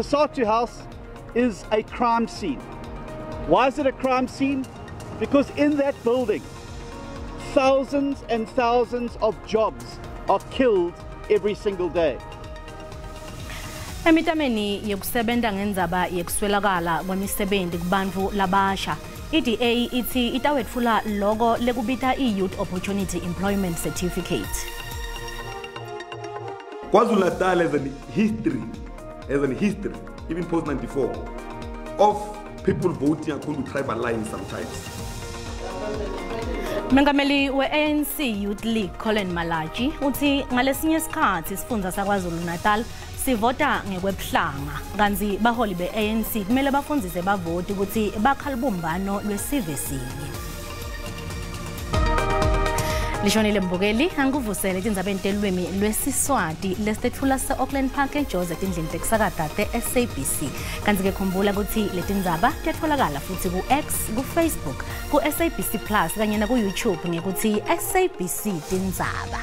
COSATU House is a crime scene. Why is it a crime scene? Because in that building, thousands and thousands of jobs are killed every single day. Emitameni yekusebenta ngendzaba yekuswelakala kwemisebenti kubantfu labasha, i-DA ithi itawetfula loko lekubita i-Youth Opportunity Employment Certificate. KwaZulu-Natal has a history, even post-94, of people voting according to tribal lines sometimes. Mengameli we-ANC Youth League Colin Malachi uthi ngalesinye isikhathi isifundza saKwaZulu-Natal sivota ngekwebuhlanga, kantsi baholi be-ANC kumele bafundzise bavoti ukuthi bakha lubumbano lwesive sinye. Lishonile mbukeli, angikuvusele tindzabeni telulwimi lwesiswati lesitetfula se-Auckland Park eJozi etindlini tekusakata te-SABC. Kantsi-ke khumbula kutsi letindzaba tiyatfolakala futsi ku-X, ku-Facebook, ku-SABC Plus kanye naku-YouTube ngekutsi SABC Tindzaba.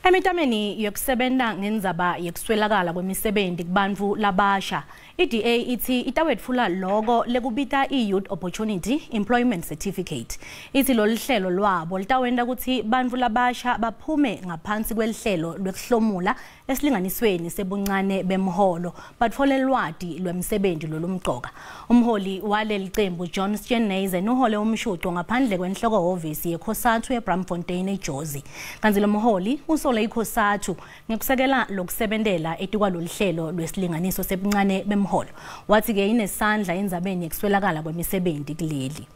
Emitameni yokusebenta ngendzaba yekuswelakala kwemisebenti kubantfu labasha, i-DA ithi itawetfula loko lekubita i-Youth Opportunity Employment Certificate. Ithi lolu hlelo lwabo litawenta kutsi bantfu labasha baphume ngaphansi kwelihlelo lwekuhlomula esilinganisweni sebuncane bemholo, batfole lwati lwemsebenti lolumcoka. Umholi waleli cembu John Steenhuisen uhole umshuco ngaphandle kwenhloko hhovisi yeCOSATU eBramfontein eJozi. Kantsi lo mholi usole iCOSATU ngekusekela lokusebentela etikwaloluhlelo lwesilinganiso sebuncane bemholo. Wathi ke inesandla endzabeni yekuswelakala kwemisebenti kuleli.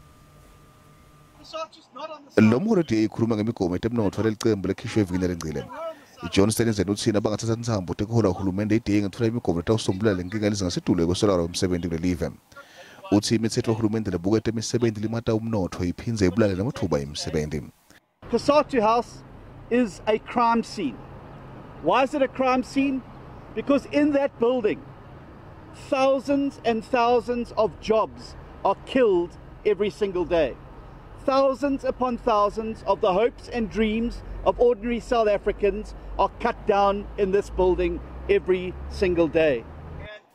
Lo mholi DA ikhuluma ngemigomo yetemnotfo lelicembu lekhishwe evikini lengcile. John Steenhuisen uthi nabangathatha intsambo tekuhola uhulumende i-DA ngetfula imigomo letawusombulula lenkinga lizingasetulu yekweswelakala kwemsebenti kulelive. Uthi imitsetfo yahulumende lebuketa imisebenti limata umnotfo iphindze ibulale namatfuba emisebenti. COSATU House is a crime scene. Why is it a crime scene? Because in that building, thousands and thousands of jobs are killed every single day. Thousands upon thousands of the hopes and dreams of ordinary South Africans are cut down in this building every single day.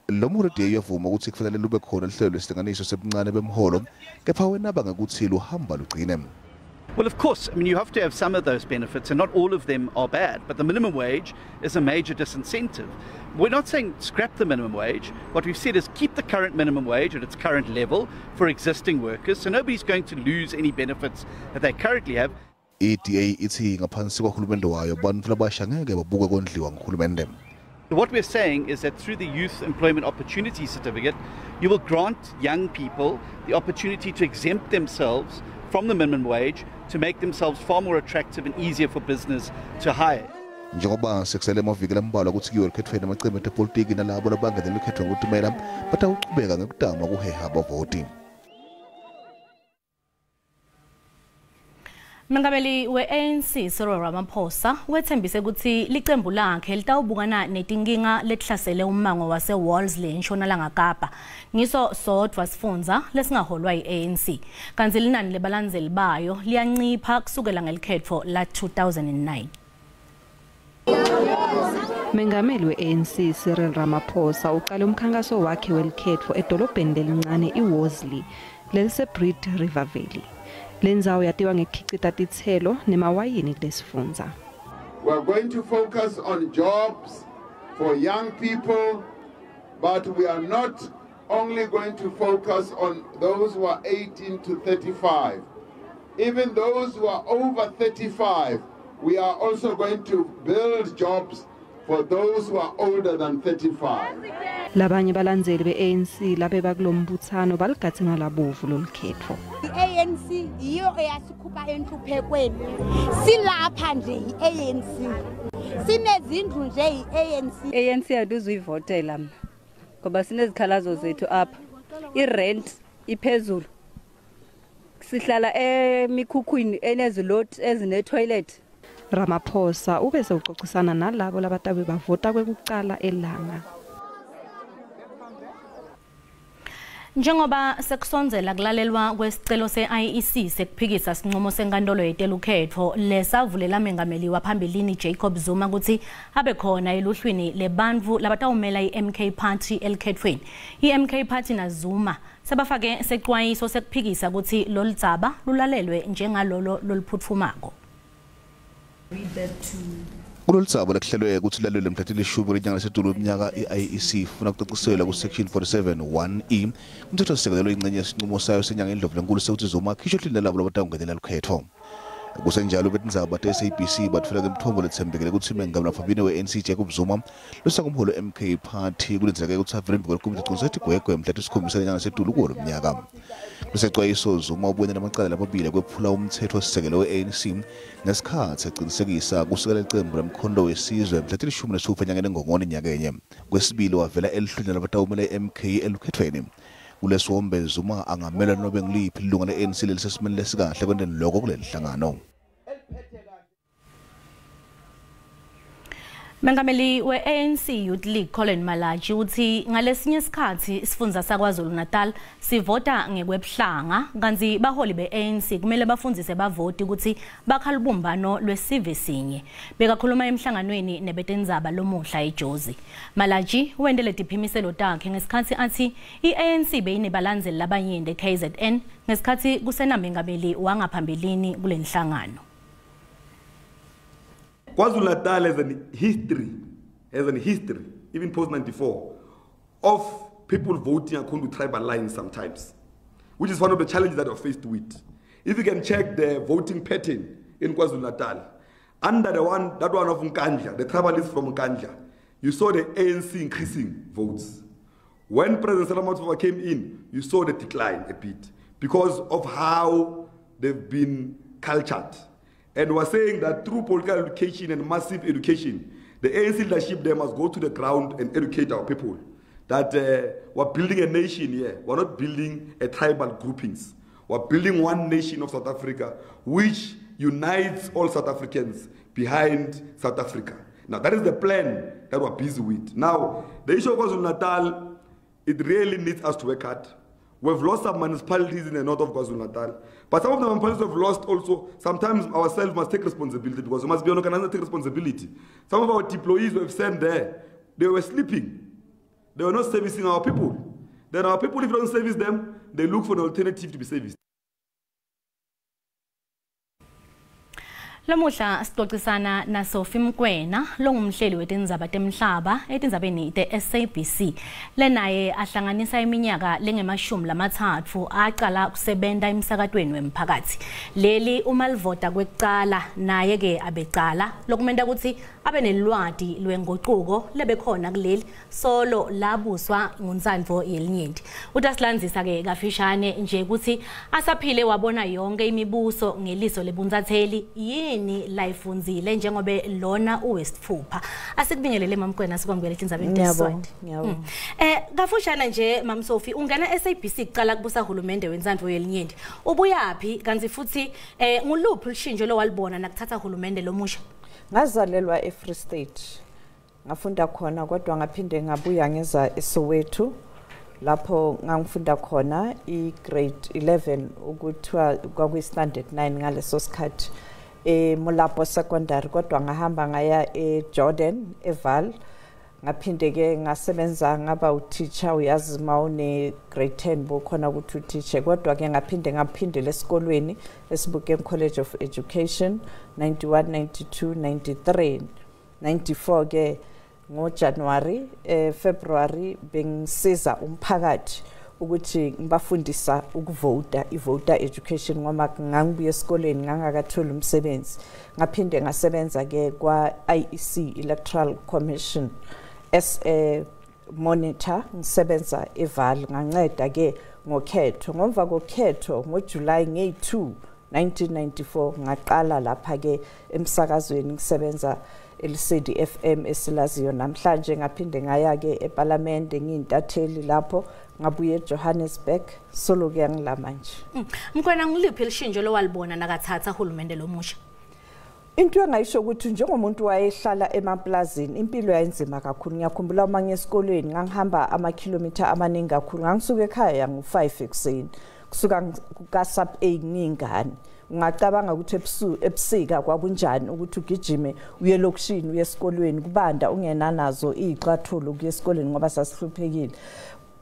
Lo mholi DA uyavuma ukuthi kufanele lube khona lihlelo lesilinganiso sebuncane bemholo, kepha wenaba ngekuthi luhamba lugcine. Well, of course, I mean, you have to have some of those benefits, and not all of them are bad, but the minimum wage is a major disincentive. We're not saying scrap the minimum wage. What we've said is keep the current minimum wage at its current level for existing workers, so nobody's going to lose any benefits that they currently have. I-DA ithi ngaphansi kwahulumende wayo bantfu labasha ngeke babuke kondliwa nguhulumende. What we're saying is that through the Youth Employment Opportunity Certificate, you will grant young people the opportunity to exempt themselves from the minimum wage to make themselves far more attractive and easier for business to hire. Njengoba sekusele emaviki lambalwa kutsi kuyiwe elukhethweni, amacembu etepolitiki nalabo labangenela lukhetfo ngekutimela batawuchubeka ngekutama kuheha bavoti. Mengameli we-ANC Cyril Ramaphosa wethembise kutsi licembu lakhe litawubukana netinkinga letihlasele ummango wase-Wolseley eNtshonalanga Kapa. Ngiso sodvwa sifundza lesingaholwa yi-ANC. Kantsi linani lebalandzeli bayo liyancipha kusukela ngelikhetfo la 2009. Mengameli we-ANC Cyril Ramaphosa uqale umkhankaso wakhe welikhetfo edolobheni lelincane iWolseley lelise-Breede River Valley. Lendzawo yatiwa ngekukhicita titselo nemawayini kulesifundza. We are going to focus on jobs for young people, but we are not only going to focus on those who are 18 to 35. Even those who are over 35, we are also going to build jobs for those who are older than 35. Labanye balandzeli be-ANC labeba kulombutsano baligatse ngalabovu lolukhetfo. I-ANC yiyo eyasikhupha enhluphekweni. Silapha nje i-ANC. Sinezindlu nje i-ANC. ANC andizuyivotela mna ngoba sinezikhalazo zethu apha. I-rent iphezulu. Sihlala emikhukhwini eneziloti ezine-toilet. Ramaphosa ube sewucocisana nalabo labatabe bavota kwekucala elanga. Njengoba sekusondzela kulalelwa kwesicelo se-IEC sekuphikisa sinqumo senkantolo yetelukhetfo lesavulela mengameli waphambilini Jacob Zuma kutsi abe khona eluhlwini lebantfu labatawumela i-MK Party elukhethweni. I-MK Party naZuma sebafake secwayiso sekuphikisa kutsi loludzaba lulalelwe njengalolo loluphutfumako. Kuloludzaba lekuhlelwe kutsi lalelwe mhla tilishumi lenyanga lesetulu iminyaka i-IEC ifuna kucaciselwa ku-section 47 1E umthethosisekelo ingcenye yesinqumo sayo senyanga indlovu lenkulu sekuthi Zuma akhishwe ehlwini lalabo labatawungenela lukhetfo. Kusenjalo betindzaba te-SABC batfola ngemithombo letsembekile kutsi mengameli waphambilini we-ANC Jacob Zuma losangumholi we-MK Party kulindzeleke kutsi avele embi kwelikomiti licinisekisa tigwegwe mhla tisikhombisa lenyanga lesetulu kuwo lomnyaka. Kusecwayiso Zuma ubuyene namacala lamabili ekwephula umthetho-sisekelo we-ANC ngesikhatsi ecinisekisa kusekela licembu lemkhonto wesizwe mhla tilishumi nesitfupha enyangeni engongoni nyakenye. Kwesibili wavela eluhlwini labatawumela i-MK elukhethweni. Kulesiwombe Zuma angamelwa nobe ngiliphi ilunga le-ANC lelisesimeni lesikahle kwenteni loko kuleli hlangano. Mengameli we-ANC Youth League Colin Malatji utsi ngalesinye sikhatsi sifundza saKwaZulu Natal sivota ngekwebuhlanga kantsi baholi be-ANC kumele bafundzise bavoti kutsi bakha lubumbano lwesive sinye. Bekakhuluma emhlanganweni nebetindzaba lomuhla eJozi. Malatji wente letiphimiselo takhe ngesikhatsi atsi i-ANC beyinebalandzeli labanyenti e-KZN ngesikhatsi kusenamengameli wangaphambilini kulenhlangano. KwaZulu-Natal has a history, even post-94, of people voting according to tribal lines sometimes, which is one of the challenges that we're faced with. If you can check the voting pattern in KwaZulu-Natal, under the one, that one of Nkandla, the tribalist from Nkandla, you saw the ANC increasing votes. When President Ramaphosa came in, you saw the decline a bit because of how they've been cultured. And we're saying that through political education and massive education, the ANC leadership there must go to the ground and educate our people that we're building a nation here. We're not building a tribal groupings. We're building one nation of South Africa, which unites all South Africans behind South Africa. Now, that is the plan that we're busy with. Now, the issue of KwaZulu-Natal, it really needs us to work hard. We've lost some municipalities in the north of KwaZulu-Natal. But some of the municipalities we've lost also, sometimes ourselves must take responsibility because we must be on organized to take responsibility. Some of our deployees we've sent there, they were sleeping. They were not servicing our people. Then our people, if you don't service them, they look for an alternative to be serviced. Lamuhla sixoxisana na Sophie Mkwena longumhleli wetindzaba temhlaba etindzabeni te-SABC lenaye ahlanganisa iminyaka lengemashumi lamatsatfu acala kusebenta emsakatweni wemphakatsi. Leli uma livota kwekucala naye ke abecala lokumenta kutsi abe nelwati lwengucuko lebekhona kuleli solo labuswa nguntsandvo yelinyenti. Utasilandzisa ke kafishane nje kutsi asaphile wabona yonke imibuso ngeliso lebuntsatseli yini layifundzile njengobe lona uwesitfupha. Asikubingelele Mamkwena, sikwamukele etindzabeni teSiswati. Ngiyabonga. Kafushane nje Mam Sophie, ungena SABC kucala kubusa hulumende wentsandvo yelinyenti. Ubuyaphi kantsi futhi nguluphi lushintsho lowalibona nakuthatha hulumende lomusha? Ngazalelwa eFree State. Ngafunda khona kodwa ngaphinde ngabuya ngeza eSoweto lapho ngangifunda khona i-grade 11 ukuthiwa kwakuyi standard 9 ngaleso sikhathi eMolapo Secondary, kodwa ngahamba ngaya eJordan eVaal. Ngaphinde ke ngasebenza ngaba uteacher, uyazi mawune grade 10 bokhona ukuthi uteacher, kodwa ke ngaphinde ngaphindela esikolweni eSebokeng College of Education 91 92 93 94 ke ngoJanuary February bengisiza umphakathi ukuthi ngibafundisa ukuvota, i-voter education, ngoba ngangibuye esikoleni ngangakatholi umsebenzi. Ngaphinde ngasebenza ke kwa IEC, Electoral Commission, as a monitor ngisebenza eVaal. Nganceda ke ngokhetho, ngomva kokhetho ngoJuly nge2 1994 ngaqala lapha ke emsakazweni ngisebenza eLesedi FM esilaziyo namhlanje. Ngaphinde ngaya ke eParliament ngiyintatheli lapho, ngabuye eJohannesburg, solo ke ngila manje. Mkwena, ngiliphi lishintsho lowalibona nakathatha hulumende lomusha? Into engayisho ukuthi njengomuntu wayehlala emaplazini, impilo yayinzima kakhulu. Ngiyakhumbula uma ngiye esikolweni ngangihamba amakhilomitha amaningi kakhulu. Ngangisuka ekhaya ngo-5 ekuseni, kusuka ka-sub A ngiyingane. Ungacabanga ukuthi ebusika kwakunjani ukuthi ugijime uye elokishini uye esikolweni, kubanda ungenanazo iy'cathulo kuye esikolweni ngoba sasihluphekile.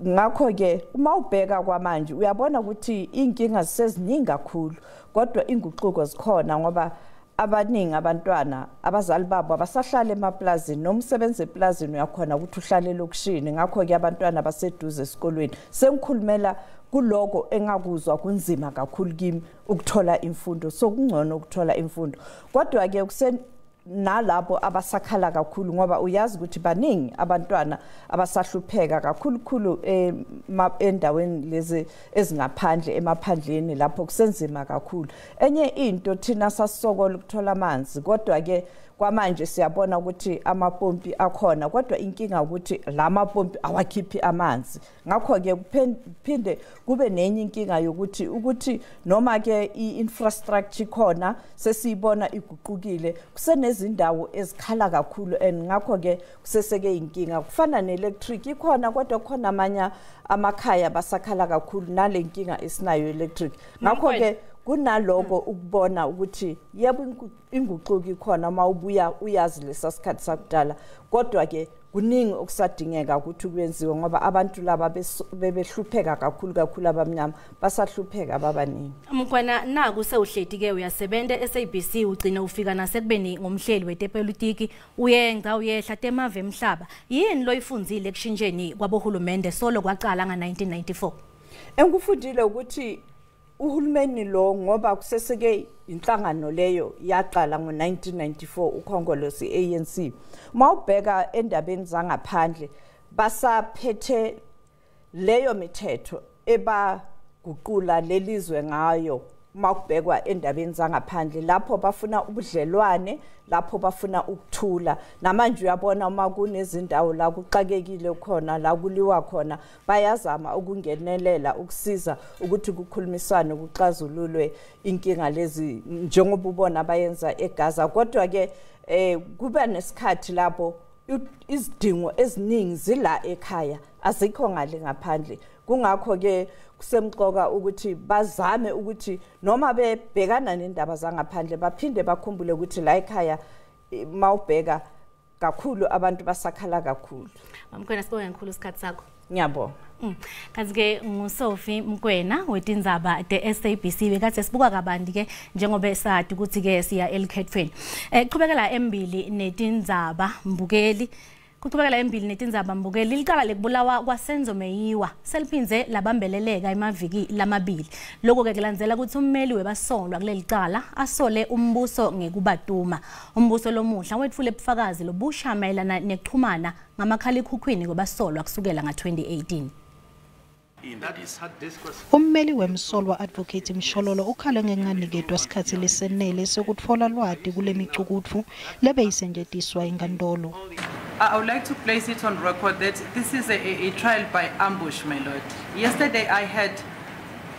Ngakho-ke uma ubheka kwamanje uyabona ukuthi iy'nkinga ziseziningi kakhulu, kodwa inguquko zikhona ngoba abaningi abantwana abazali babo abasahlala emaplazini, noma usebenza eplazini uyakhona ukuthi uhlale elokishini. Ngakho-ke abantwana baseduze esikolweni. Sengikhulumela kuloko engakuzwa kunzima kakhulu kimi ukuthola imfundo, so kungcono ukuthola imfundo. Kodwa-ke nalabo abasakhala kakhulu ngoba uyazi ukuthi baningi abantwana abasahlupheka kakhulukhulu endaweni lezi ezingaphandle, emaphandleni lapho kusenzima kakhulu. Enye into, thina sasisokola ukuthola amanzi, kodwa-ke kwamanje siyabona ukuthi amapompi akhona, kodwa inkinga ukuthi la mapompi awakhiphi amanzi. Ngakho-ke kuphinde kube nenye inkinga yokuthi ukuthi noma-ke i-infrastructure ikhona sesiyibona iguqukile, kusenezindawo ezikhala kakhulu, and ngakho-ke kuseseke inkinga. Kufana ne-electric ikhona, kodwa kukhona amanye amakhaya basakhala kakhulu nale nkinga esinayo electric. Ngakho-ke kunaloko ukubona ukuthi yebo inguquko ikhona uma ubuya uyazi lesa sikhathi sakudala, kodwa-ke kuningi okusadingeka ukuthi kwenziwe ngoba abantu laba bebehlupheka kakhulu kakhulu, abamnyama basahlupheka babaningi. Mkwena, naku sewuhleti-ke uyasebenza e-SABC, ugcina ufika nasekubeni ngumhleli wetepolitiki, uyenca uyehla temave emhlaba. Yini loyifundzile ekushintsheni kwabohulumende solo kwacala nga-1994? Engikufundile ukuthi uhulumeni lo, ngoba kuseseke inhlangano leyo yaqala ngo-1994 ukhongolose i-ANC, mawubheka endabeni zangaphandle basaphethe leyo mithetho ebaguqula lelizwe ngayo. Makubhekwa endabeni zangaphandle lapho bafuna ubudlelwane, lapho bafuna ukuthula. Namanje uyabona uma kunezindawo la kuxakekile khona, la kuliwa khona, bayazama ukungenelela ukusiza ukuthi kukhulumiswane kuxazululwe inkinga lezi, njengoba ubona bayenza eGaza. Kodwa ke kuba nesikhathi lapho izidingo eziningi zila ekhaya, azikho ngale ngaphandle. Kungakho ke kusemqoka ukuthi bazame ukuthi noma bebhekana nendaba zangaphandle baphinde bakhumbule ukuthi la ekhaya mawubheka kakhulu abantu basakhala kakhulu. Mamkwena, sibonge kakhulu isikhathi sakho. Ngiyabonga. Kanti-ke nguSophie Mkwena wetindzaba te-SABC, bekade sibuka kabanti-ke njengoba sadi ukuthi-ke siya elikhethweni. Kuchubekela embili netindzaba mbukeli. Kuchubekela embili netindzaba mbukeli, licala lekubulawa kwaSenzo Meyiwa seliphindze labambeleleka emaviki lamabili. Lokho-ke kulandzela ukuthi ummeli webasolwa kuleli cala asole umbuso ngekubatuma. Umbuso lomuhla wetfule ubufakazi lobusha mayelana nekuxhumana ngamakhalekhukhwini kwebasolwa kusukela nga-2018. Ummeli wemsolwa Advocate Mshololo ukhale ngenganiketwa sikhatsi lesenele sekutfola lwati kule micukutfu lebeyisetjentiswa inkantolo. I would like to place it on record that this is a trial by ambush, my lord. Yesterday I had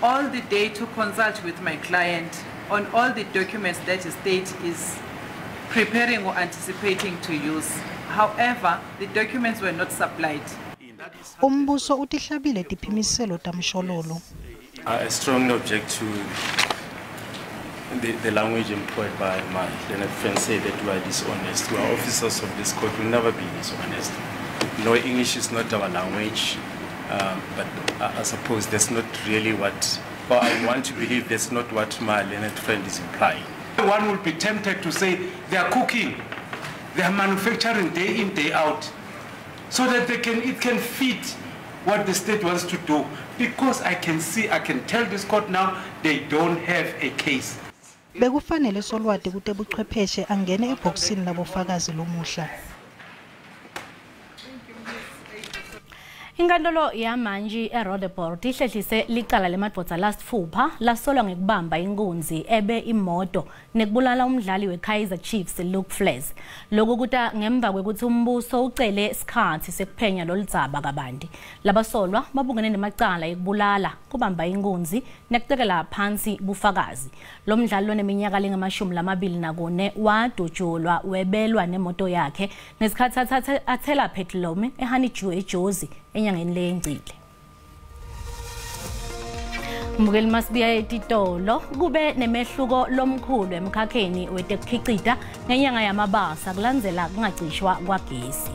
all the day to consult with my client on all the documents that the state is preparing or anticipating to use. However, the documents were not supplied. Umbuso utihlabile tiphimiselo taMshololo. I strongly object to the language employed by my learned friend, say that we are dishonest. We are officers of this court, we will never be dishonest. No, English is not our language, but I suppose that's not really what, or I want to believe that's not what my learned friend is implying. One will be tempted to say they are cooking, they are manufacturing day in, day out, so that it can fit what the state wants to do. Because I can see, I can tell this court now, they don't have a case. Bekufanele solwati kutebuchwepheshe angene ebhokisini labofakazi lomuhla. Inkantolo yamantji eRoodepoort ihlehlise licala lemadvodza lasitfupha lasolwa ngekubamba inkunzi ebe imoto nekubulala umdlali weKaizer Chiefs Luke Fleurs. Lokhu kuta ngemva kwekutsi umbuso ucele sikhatsi sekuphenya loludzaba kabanti. Labasolwa babukene nemacala ekubulala, kubamba inkunzi nekucekela phansi bufakazi. Lo mdlali loneminyaka lengamashumi 24 wadutshulwa webelwa nemoto yakhe ngesikhathi athela petrol eHoneydew eJozi enyangeni leyengcile. Mbukeli, masibuya etitolo. Kube nemehluko lomkhulu emkhakheni wetekukhicita ngenyanga yamabasa kulandzela kungacishwa kwagesi.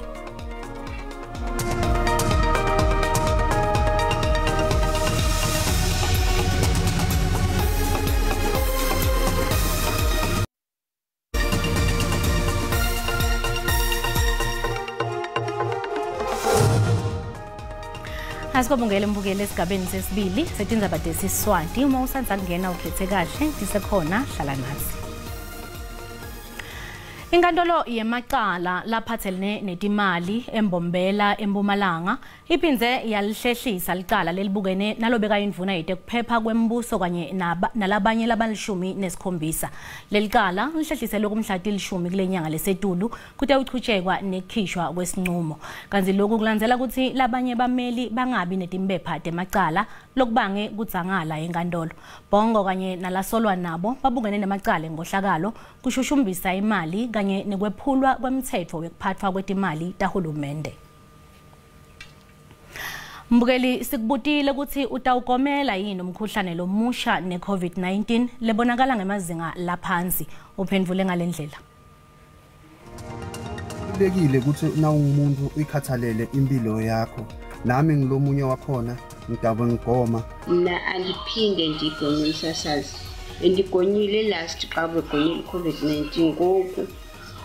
Asikubongele mbukeli esigabeni sesibili setindzaba tesiswati. Uma usandza kungena, ukhethe kahle, tisekhona, hlala nathi. Inkantolo yemacala laphathelene netimali eMbombela eMpumalanga iphindze yalihlehlisa licala lelibukene nalobeka indvuna yetekuphepha kwembuso kanye nalabanye labalishumi nesikhombisa. Lelicala lihlehliselwe kumhla tilishumi kule nyanga lesetulu kute uchutshekwa nekukhishwa kwesinqumo. Kanti lokhu kulandzela kutsi labanye bameli bangabi netimbepha temacala, lokubange kudzangala enkantolo. Bongo kanye nalasolwa nabo babukene nemacala enkohlakalo, kushushumbisa imali kanye nekwephulwa kwemtsetfo wekuphatfwa kwetimali tahulumende. Mbukeli, sikubutile ukuthi utawugomela yini umkhuhlane lomusha ne-COVID-19 lebonakala ngemazinga laphansi. Uphendvule ngalendlela. Kubalulekile ukuthi na ungumuntu uyikhathalele impilo yakho. Nami ngilomunye wakhona, ngidabe ngigoma. Mna andiphinde ndigonywe, msasazi. Bendigonyile last xa begonyela i-COVID-19. Ngoku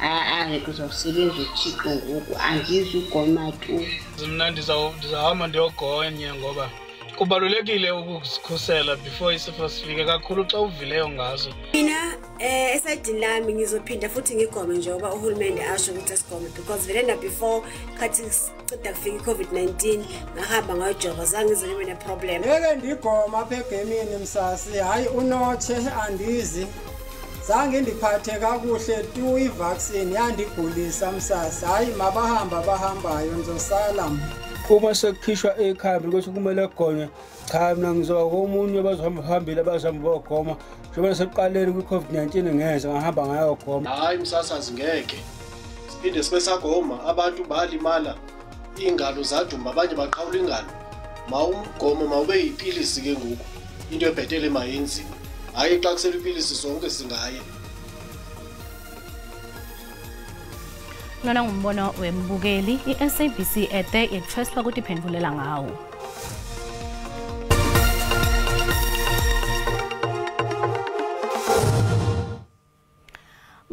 a-a kuzawusebenza uThixo, ngoku andizugoma tu. Mna ndizawuhamba ndiyogonya ngoba kubalulekile ukuzikhusela before isifo sifike, kakhulu xa uvileyo ngaso. Mina esayidini lami ngizophinda futhi ngigome njengoba uhulumende asho ukuthi asigome, because vele na before khathi siceda kufika i-COVID-19 ngahamba ngayojova, zange ngize ngibe ne-problem. Ngeke ndigoma apha egemini, msasi. Hayi, unotshe, andizi, zange ndiphathe kakuhle tu. I-vaccine yandigulisa, msasi. Hayi, mabahamba abahambayo, ndizosala mna. Uma sekukhishwa ikhambi ukuthi kumele kugonywe, cha, mina ngizoba komunye bazohamba phambili, abazohamba bogoma, njengoba sekuqaleni kwi-COVID-19 ngeze ngahamba ngayogoma. Hayi msasazi, ngeke siphinde sibe sagoma. Abantu balimala, iingalo zadumba, abanye baqhawula ingalo. Mawumgomo mawube yipilisi ke ngoku, into ebhetele mayenziwe. Hayi, xa kusela ipilisi sonke singaye. Lona ngumbono wembukeli. I-SABC ete yetfweswa kutiphendvulela ngawo.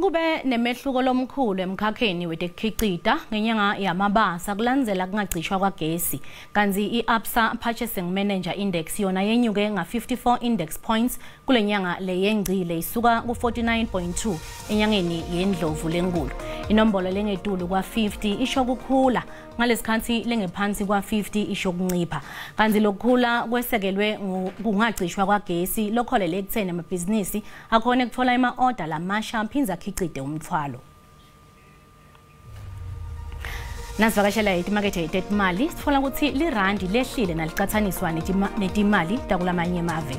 Kube nemehluko lomkhulu emkhakheni wetekukhicita ngenyanga yamabasa kulandzela kungacishwa kwagesi. Kanti i-Absa Purchasing Manager Index yona yenyuke nga-54 index points kule nyanga leyengcile, isuka ku-49.2 enyangeni yendlovu lenkulu. Inombolo lengetulu kwa-50 isho kukhula, ngalesikhathi lengephansi kwa-50 isho kuncipha. Kanti lokukhula kwesekelwe kungacishwa kwagesi lokholele ekutheni amabhizinisi akhone kuthola ima-order lamasha aphindze akhicite umthwalo. Nasivakashela etimakethe yetetimali, sitfola ukuthi lirandi lehlile nalicatsaniswa netimali takulamanye emave.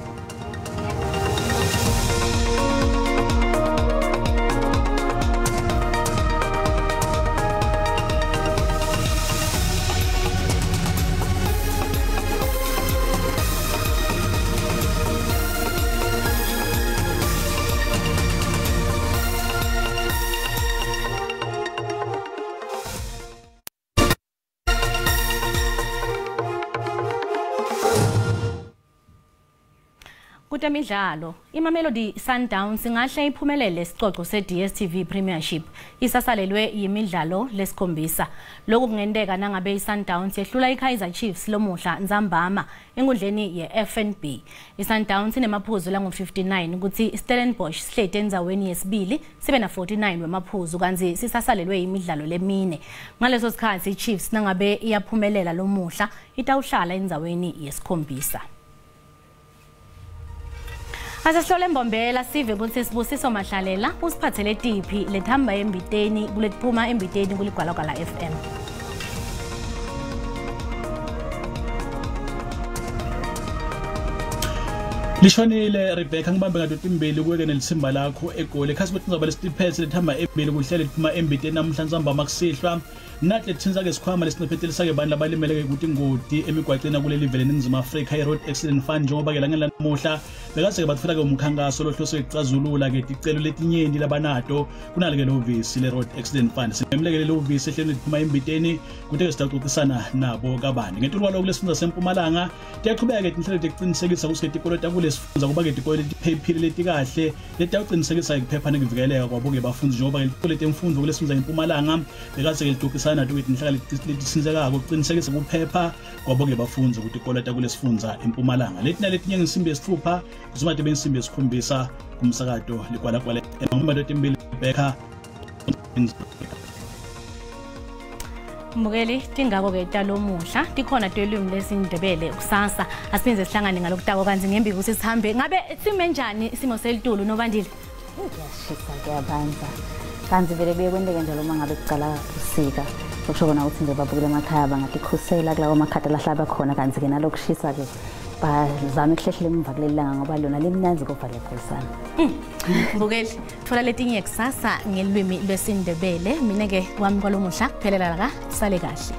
Kutemidlalo, iMamelodi Sundowns ingahle iphumelele isicoco se-DStv Premiership isasalelwe yimidlalo lesikhombisa. Lokhu kungenteka nangabe iSundowns yehlula iKaizer Chiefs lomuhla ntsambama enkundleni ye-FNB. ISundowns inemaphuzu langu-59, ukuthi Stellenbosch sihleti endzaweni yesibili sibe na-49 wemaphuzu, kanti sisasalelwe imidlalo lemine. Ngaleso sikhathi iChiefs nangabe iyaphumelela lomuhla itawuhlala endzaweni yesikhombisa. Asesihlole embombela sive kutsi Sibusiso Mahlalela usiphathele tiphi lethamba embiteni kulekuphuma embiteni kuligwalagwala FM. Lishonile Rebecca ngibambe ngato timbili kuweke nelitsimba lakho eGoli ekhasi kwetindzaba lesitiphethe lethamba embili kuhlele liphuma embiteni namuhla ntsambama kusihlwa nathi lethintsake sikhwama lesincephetelisake bantu labalimeleke kutingoti emigwaceni kuleli vele eNingizimu Afrika i-Road Accident Fund njengoba-ke langeni lanamuhla bekase-ke batfola-ke umkhankaso lohlose kucazulula-ke ticelo letinyenti labanato kunalo-ke lehhovisi le-Road Accident Fund. Simemlekele lehhovisi ehlelweni liphuma embiteni kute-ke sitawucocisana nabo kabani. Ngetulu kwaloko kulesifundza seMpumalanga tiyachubeka-ke tinhlelo tekucinisekisa kutsi-ke tikolo takulesifundza kuba-ke tikolo letiphephile letikahle letitawucinisekisa kuphepha nekuvikeleka kwabo-ke bafundzi njengoba-ke litiko letemfundvo kulesifundza ngeMpumalanga bekase-ke licocisana nato-ke tinhlaka letitsintsekako kucinisekisa kuphepha kwabo-ke bafundzi kutikolo takulesifundza eMpumalanga. Leti naletinye ngensimbi yesitfupha kusumate bensimbi yesikhombisa kumsakato Ligwalagwala emangomba timbili Rebecca. Mbukeli tingako-ke talomuhla tikhona telwimi lesiNdebele kusasa asiphinde sihlangane ngalokutako kanti ngembi ukuthi sihambe ngabe sime njani isimo selitulu Nobandile? Kuyashisa kuyabanza kanti vele kuye kwenteke njalo uma ngabe kucala busika okusho kona ukuthi nje babukele emakhaya bangatikhusela kulawo makhadi lahlaba khona kanti-ke nalokushisa-ke bazame ukuhlehlela emuva kuleli langa ngoba lona limnandzi kodwa liyagulisana. Mbukeli thola letinye kusasa ngelwimi lwesiNdebele. Mina-ke kwami kwalomuhla kuphelela la, sale kahle.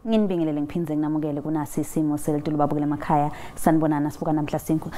Nginibingelele ngiphindze nginamukele kunasi isimo selitulu babukele emakhaya. Sanibonana sibuka namhla sihlo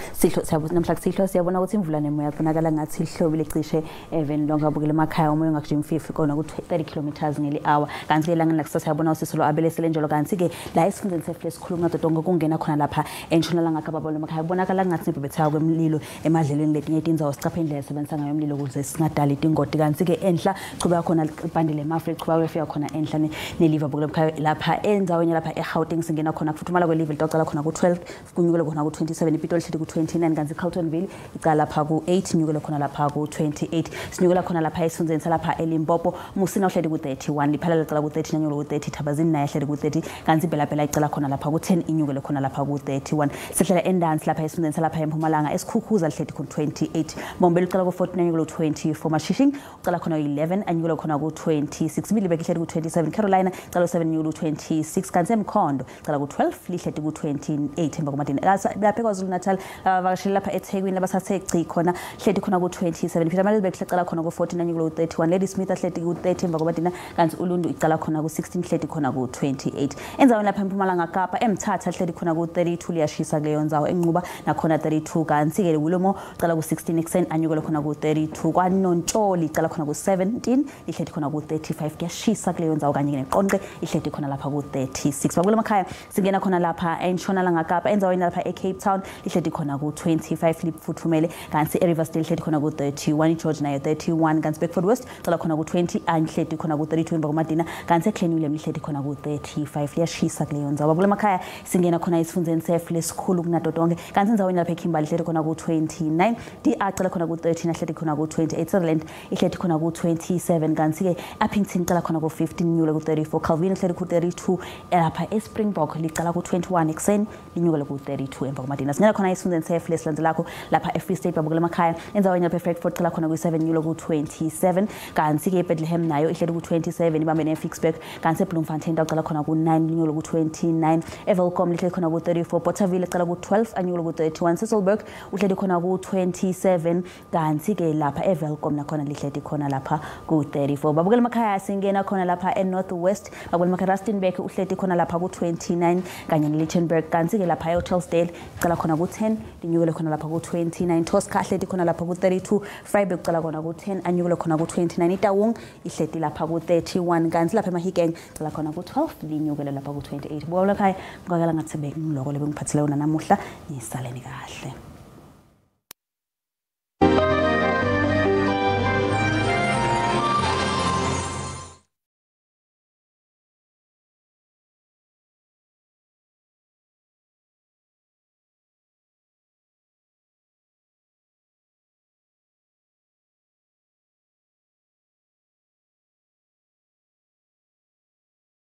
namhla sihlo siyabona ukuthi imvula nemoya kubonakala ngathi ihlobile cishe even lonke abukele emakhaya umoya ungakujima 50 kona ku 30 km ngeli hour kanti elangeni lakusasa siyabona usisolo abelesele njalo kanti ke la esifundeni sefle sikhuluma ngato kungena khona lapha entshonalanga Kapa babukele emakhaya kubonakala ngathi nebhebhetheka kwemlilo emadlelweni letinye tindzawo sicaphe indlela esebenzisa ngayo umlilo ukuze singadali tingoti kanti ke enhla chubeka khona ibhande lemafu lichubeka kuyofika khona enhla neliva babukele emakhaya lapha endaweni lapha eGauteng singena khona kufuthumala kwelive litocala khona ku-12 kunyukele khona ku-27 iPitoli ihleli ku-29 kanti iCarltonville icala lapha ku-8 inyukele khona lapha ku-28 sinyukela khona lapha esifundzeni salapha eLimpopo Musina uhleli ku-31 Liphalala licala ku-30 nanyukele ku-30 Thabazini naye ahleli ku-30 kanti iBelabela icala khona lapha ku-10 inyukele khona lapha ku-31 sehlela endansi lapha esifundzeni salapha eMpumalanga eSikhukhuza lihleli ku-28 Mombele ucala ku-14 anyukele ku-24 Mashishing ucala khona ku-11 anyukele khona ku-26 Middelburg ihleli ku-27 Carolina icala ku-7 anyukele ku-26 kanti eMkhondo icala ku-12 lihleti ku-28 emva kwamadini lapha eKwaZulu Natal abavakashele lapha eThekwini labasathe chi khona hleti khona ku-27 Pietermaritzburg icala khona ku-14 anyukele ku-31 Ladysmith ahleti ku-30 emva kwamadina kanti Ulundu icala khona ku-16 hleti khona ku-28 endzaweni lapha eMpumalanga Kapa eMthatha hleti khona ku-32 liyashisa kuleyo ndzawo eNquba nakhona 32 kanti-ke Wilomo icala ku-16 ekuseni anyukele khona ku-32 kwaNontsholi icala khona ku-17 ihleti khona ku-35 kuyashisa kuleyo ndzawo kanye neqonqe ihleti khona lapha ku-36 bakule makhaya singena khona lapha entshonalanga Kapa endzaweni lapha e-Cape Town ihleti khona ku-25 lifuthumele kanti e-Riversdale ihleti khona ku-31 iGeorge nayo 31 kanti Bedford West icala khona ku-20 ihleti khona ku-32 emva kwamadina kanti eClan William ihleti khona ku-35 liyashisa kuleyo ndzawo bakule makhaya singena khona esifundzeni sef lesikhulu kunato tonke kanti endzaweni lapha eKimberley ihleti khona ku-29 DR icala khona ku-13 ahleti khona ku-28 Sutherland ihleti khona ku-27 kanti-ke Upington icala khona ku-15 inyukele ku-34 Calvin ihleti ku-32 lapha eSpringbok licala ku-21 ekuseni linyukele ku-32 emva kwamadina singena khona esifundzeni sef lesilandzelako lapha e-Free State babukela emakhaya endzaweni lapha eFrankfurt icala khona ku-7 inyukele ku-27 kanti-ke eBethlehem nayo ihleti ku-27 ibambe ne-Ficksburg kanti eBloemfontein icala khona ku-9 linyukele ku-29 eWelkom lihleti khona ku-34 Bothaville icala ku-12 anyukele ku-31 Sasolburg uhleti khona ku-27 kanti-ke lapha eWelkom nakhona lihleti khona lapha ku-34 babukela emakhaya singena khona lapha e-North West babukela emakhaya Rustenburg uhleti khona lapha ku-29 kanye ne-Lichtenburg kanti-ke lapha e-Ottelsdale icala khona ku-10 linyukele khona lapha ku-29 Tosca ahleti khona lapha ku-32 Vryburg icala khona ku-10 anyukele khona ku-29 Itaung ihleti lapha ku-31 kanti lapha eMahikeng icala khona ku-12 linyukele lapha ku-28 bukela ekhaya ngikakala ngathi bengiloko lebengiphathele yona namuhla nisaleni kahle.